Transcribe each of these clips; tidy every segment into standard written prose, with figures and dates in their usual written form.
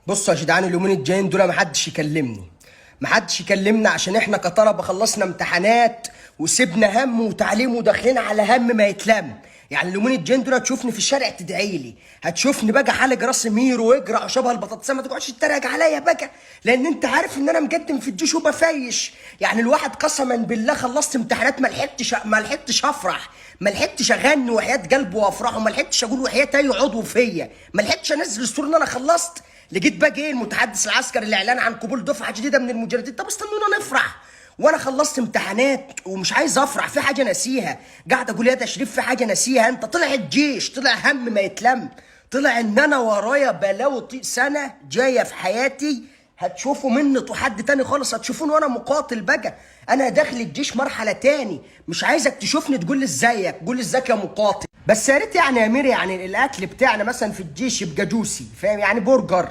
بصوا يا جدعان، اليومين الجايين دول محدش يكلمني، محدش يكلمنا، عشان احنا كطلبه خلصنا امتحانات وسيبنا هم وتعليم وداخلين على هم ما يتلم. يعني اليومين الجايين دول هتشوفني في الشارع تدعي لي، هتشوفني بقى حالق راس مير واجرع وشبه البطاطسه، ما تقعدش تتريق عليا بقى، لان انت عارف ان انا مقدم في الجيش وبفيش. يعني الواحد قسما بالله خلصت امتحانات ما لحقتش افرح، ما لحقتش اغني وحياه قلبي وافرح، وما لحقتش اقول وحياه اي عضو فيا، ما لحقتش انزل الصورة ان انا خلصت. لقيت بقى ايه المتحدث العسكري الاعلان عن قبول دفعه جديدة من المجندين. طب استنونا نفرح، وانا خلصت امتحانات ومش عايز افرح، في حاجة ناسيها. قاعد اقول يا ده شريف في حاجة ناسيها انت. طلع الجيش، طلع هم ما يتلم، طلع ان انا ورايا بلاوي طيق سنة جاية في حياتي هتشوفوا مني حد تاني خالص، هتشوفوني وانا مقاتل بقى. انا داخل الجيش مرحلة تاني، مش عايزك تشوفني تقول لي ازيك، قول لي ازيك يا مقاتل. بس يا ريت يعني يا امير يعني الاكل بتاعنا مثلا في الجيش يبقى juicy، فاهم؟ يعني برجر،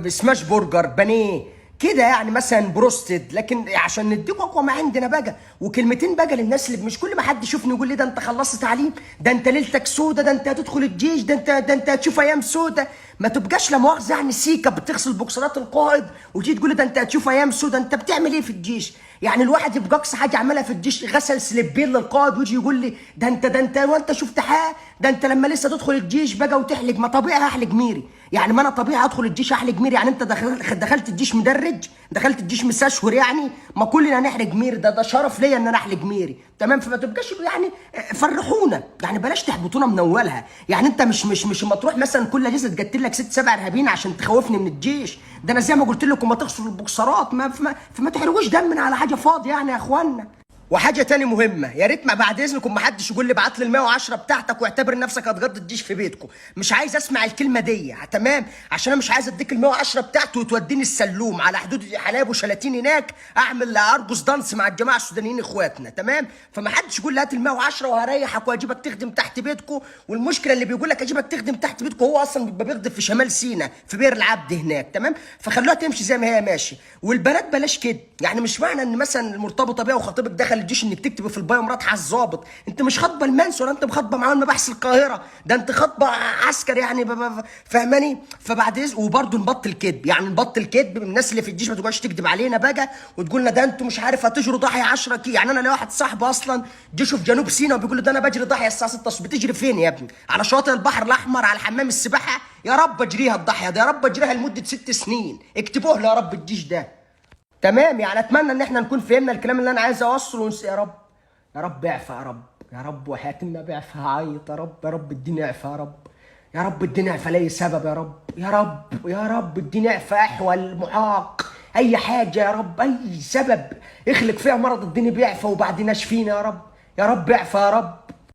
smash burger، بانيه كده، يعني مثلا بروستد، لكن عشان نديكوا اقوى ما عندنا بقى. وكلمتين بقى للناس اللي مش كل ما حد يشوفني يقول لي ده انت خلصت تعليم، ده انت ليلتك سودة، ده انت هتدخل الجيش، ده انت هتشوف ايام سودة. ما تبقاش لا مؤاخذة يعني سيكه بتغسل بوكسرات القائد وتيجي تقول لي ده انت هتشوف ايام سودة. انت بتعمل ايه في الجيش؟ يعني الواحد يبقى اقصى حاجة عملها في الجيش غسل سليبين للقائد ويجي يقول لي ده انت وانت شفت حاجة، ده انت لما لسه تدخل الجيش بقى وتحلق. ما طبيعي هحلق ميري، يعني ما انا طبيعي ادخل الجيش احلق ميري. يعني انت دخلت الجيش مدرج، دخلت الجيش مسشور، يعني ما كلنا نحرج ميري، ده شرف ليا ان انا احلق ميري، تمام؟ فما تبقاش يعني فرحونا، يعني بلاش تحبطونا من اولها. يعني انت مش مش مش اما تروح مثلا كل اجازه تقتل لك 6 7 ارهابيين عشان تخوفني من الجيش. ده انا زي ما قلت لكم ما تغسلوا البوكسرات، ما فما تحرقوش دمنا على حاجة فاضية يعني يا اخوانا. وحاجه تاني مهمة، يا ريت ما بعد اذنكم ما حدش يقول لي ابعت لي ال 110 بتاعتك واعتبر نفسك هتغطي الجيش في بيتكم. مش عايز اسمع الكلمة دي، تمام؟ عشان انا مش عايز اديك ال 110 بتاعته وتوديني السلوم على حدود حلايب وشلاتين هناك، اعمل ارجوز dance مع الجماعة السودانيين اخواتنا، تمام؟ فما حدش يقول لي هات ال 110 وهريحك واجيبك تخدم تحت بيتكم. والمشكلة اللي بيقول لك اجيبك تخدم تحت بيتكم هو اصلا بيبقى بيخدم في شمال سينا في بئر العبد هناك، تمام؟ فخلوها تمشي زي ما هي ماشي. والبنات بلاش كده، يعني مش معنى ان مثلا المرتبطة بيها وخطيبك دخل الجيش انك تكتب في ال bio مرات على الظابط. انت مش خاطبه المنس ولا انت مخاطبه معاه مباحث القاهرة، ده انت خاطبه عسكر يعني، فاهماني؟ فبعد اذن وبرده نبطل كذب، يعني نبطل كذب من الناس اللي في الجيش. ما تقعدش تكذب علينا بقى وتقول لنا ده انتوا مش عارف هتجروا ضاحيه 10 كي. يعني انا ليا واحد صاحبي اصلا جيشه في جنوب سيناء وبيقول له ده انا بجري ضاحيه الساعة 6 الصبح. بتجري فين يا ابني؟ على شاطئ البحر الاحمر، على حمام السباحة؟ يا رب اجريها الضاحية ده، يا رب اجريها لمدة 6 سنين، اكتبوه له يا رب الجيش ده، تمام؟ يعني اتمنى ان احنا نكون فهمنا الكلام اللي انا عايز اوصله. يا رب يا رب اعفى يا رب، يا رب وحياة النبي اعفى، هعيط يا رب، يا رب اديني اعفى يا رب، يا رب اديني اعفى لاي سبب يا رب، يا رب يا رب اديني اعفى احول معاق اي حاجة يا رب، اي سبب اخلق فيها مرض اديني بيعفى وبعدين اشفينا يا رب، يا رب اعفى يا رب.